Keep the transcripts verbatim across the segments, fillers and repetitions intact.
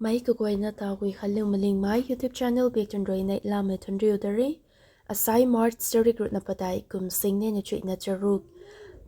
Meic kaguayna ta Guikhanliu Malingmei YouTube channel bik tun rui neihlamei thuanriu da re. Asai March tarik ruhna padeih kum sing neina chuihna charuk.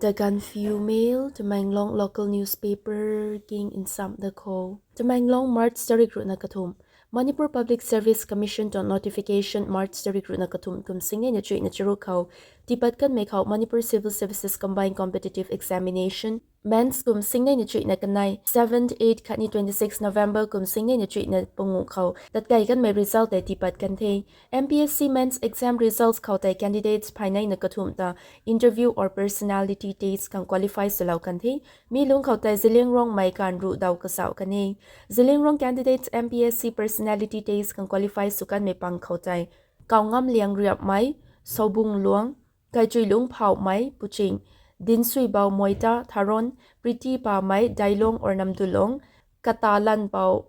The Gaanphiu Mail, Tamenglong local newspaper king nsam da khou. Tamenglong, March tarik ruhna kathumh. Manipur Public Service Commission tuang notification March tarik ruhna kathumh kum sing neina chuihna charuk khou tiipat kanmei khou Manipur Civil Services Combined Competitive Examination, mains kum sing neina chuihna kanei, seventh, eighth khatni twenty-six November kum sing neina chuihna panguh khou tatkei kanmei result tei tiipat kan the. M P S C mains exam results khou tei candidates phay neina kathumh ta interview or personality test khang qualify swlou kan the. Mi lungc khou tei Zeliangrongmei kaanv ruh daw kazauh kan e. Zeliangrong candidates M P S C personality test khang qualify sw kanmei pang khou tei Kaungam Liangriapmei, Soubung Luang, Gaichuilung Phauhmei, Puching, Dinsuibou Moita, Tharon, Pretty Pamei, Dailong or Namdulong, Katalanbou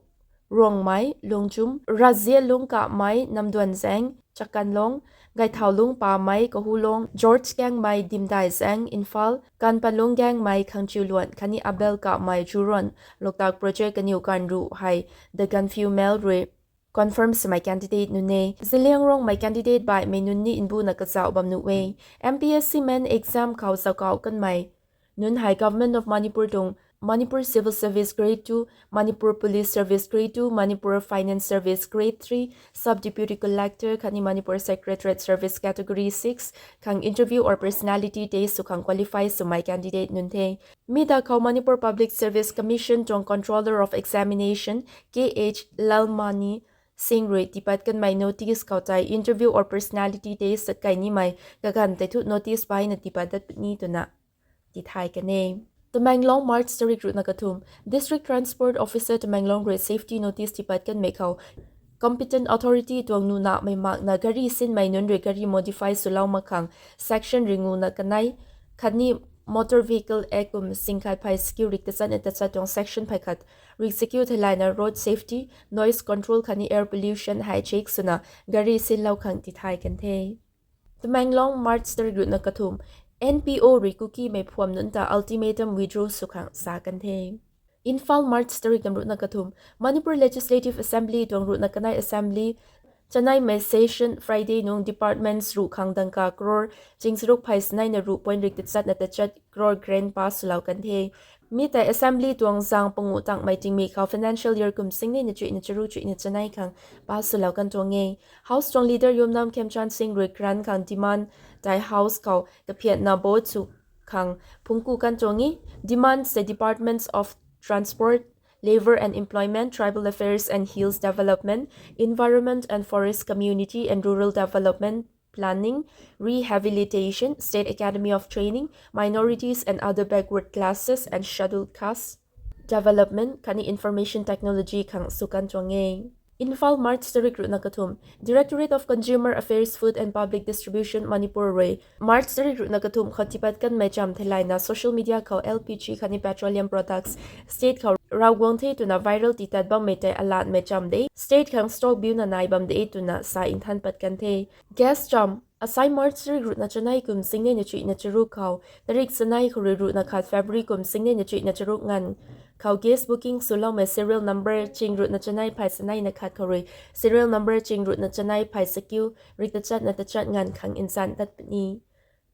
Ruangmei, Lungchum, Razialung Kamei, Namduanzaeng, Chakanlong, Gaithaulung Pamei, Kahulong, George Gaengmei, Dimdaizaeng, Imphal, Kanpanlung Gaengmei, Khangchiuluan khatni Abel Kamei, Juron, Loktak project kaniw kaanv ruh hei The Gaanphiu Mail rui confirm swmei candidate nunc e. Zeliangrongmei candidate baihmei nunc ni mbuna kazauh bam nuh e. M P S C main exam khou zauckauh kanmei nunc hei Government of Manipur tuang Manipur Civil Service Grade two, Manipur Police Service Grade two, Manipur Finance Service Grade three, Sub Deputy Collector khatni Manipur Secretariat Service Category six khang interview or personality test sw khang qualify swmei candidate nunc the. Mi da khou Manipur Public Service Commission tuang Controller of Examination, K H Lalmani Singh rui tiipat kanmei notice khou tei interview or personality test tatkei nimei kaganv tei thu notice baina tiipat dat puni twna tithay kan e. Tamenglong, March tarik ruhna kathumh. District Transport Officer Tamenglong rui safety notice tiipat kanmei khou competent authority tuang nunamei makna gari sinmei nunc rui gari modify swlou mak khang section ringuna kanei khatni Motor Vehicle Act kum singkhat phay sakiu rik tachatna tachat tuang section phay khat rik sakiu theilayna road safety, noise control khatni air pollution hei check swna gari sinlou khang tithay kan the. Tamenglong, March tarik ruhna kathumh. N P O rui Kukimei phuam nunc ta ultimatum withdraw sw khang sa kan the. Imphal, March tarik ruhna kathumh. Manipur Legislative Assembly tuang ruhna kanei assembly chaneimei session Friday nung departments ruh khang dangka crore chingcharuk phay saneina ruh point rik tachatna tachat crore grant pass swlou kan the. Mi tei assembly tuang zang panguh tangmei tingmik khou financial year kum sing neina chuihna charuk chuihna chanei khang pass swlou kan tuang e. House tuang leader Yumnam Khemchand Singh rui grant khang demand tei house khou kaphiatna vote sw khang phungc ku kan tuang e. Demand tei Departments of Transport, Labour and Employment, Tribal Affairs and Hills Development, Environment and Forest, Community and Rural Development, Planning, Rehabilitation, State Academy of Training, Minorities and Other Backward Classes and Scheduled Castes Development khatni Information Technology khang sw kan tuang e. Imphal, March tarik ruhna kathumh. Directorate of Consumer Affairs, Food and Public Distribution, Manipur rui March tarik ruhna kathumh khou tiipat kanmei cham theilayna social media khou L P G khatni petroleum products state khou rav guang the twna viral tiitat bammei tei alatmei cham de, state khang stock biuna nai bam de twna sa nthan pat kan the. Gas cham. Asai March tarik ruhna chanei kum sing neina chuihna charuk khou tarik chanei khou rui ruhna khat February kum sing neina chuihna charuk nganv khou gas booking swloumei serial number ching ruhna chanei phay saneina khat khou rui serial number ching ruhna chanei phay sakiu rik tachatna tachat nganv khang nchan tat puni.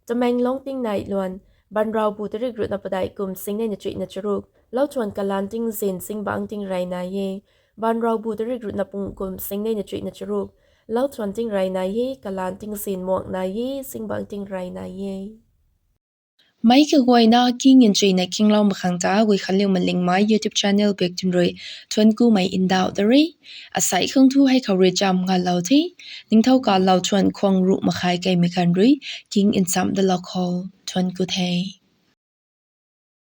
Tamenglong tingnai luan. Banraubu tarik ruhna padeih kum sing neina chuihna charuk. Lauchuan kalan tingzin singbangc tingrey nai e. Banraubu tarik ruhna panguh kum sing neina chuihna charuk. Lauchuan tingrey nai e, kalan tingzin muang nai e, singbangc tingrey nai e. Meic kaguayna king nchuina kinglou mak khang ta Guikhanliu Malingmei YouTube channel bik tun rui thuanc kumei ndauh da re. Asai khang thu hei khou rui cham ngalou the. Ningthouka lauchuan khwang ruh makhai keimei khan rui king nchamc dalou khou thuanc ku the.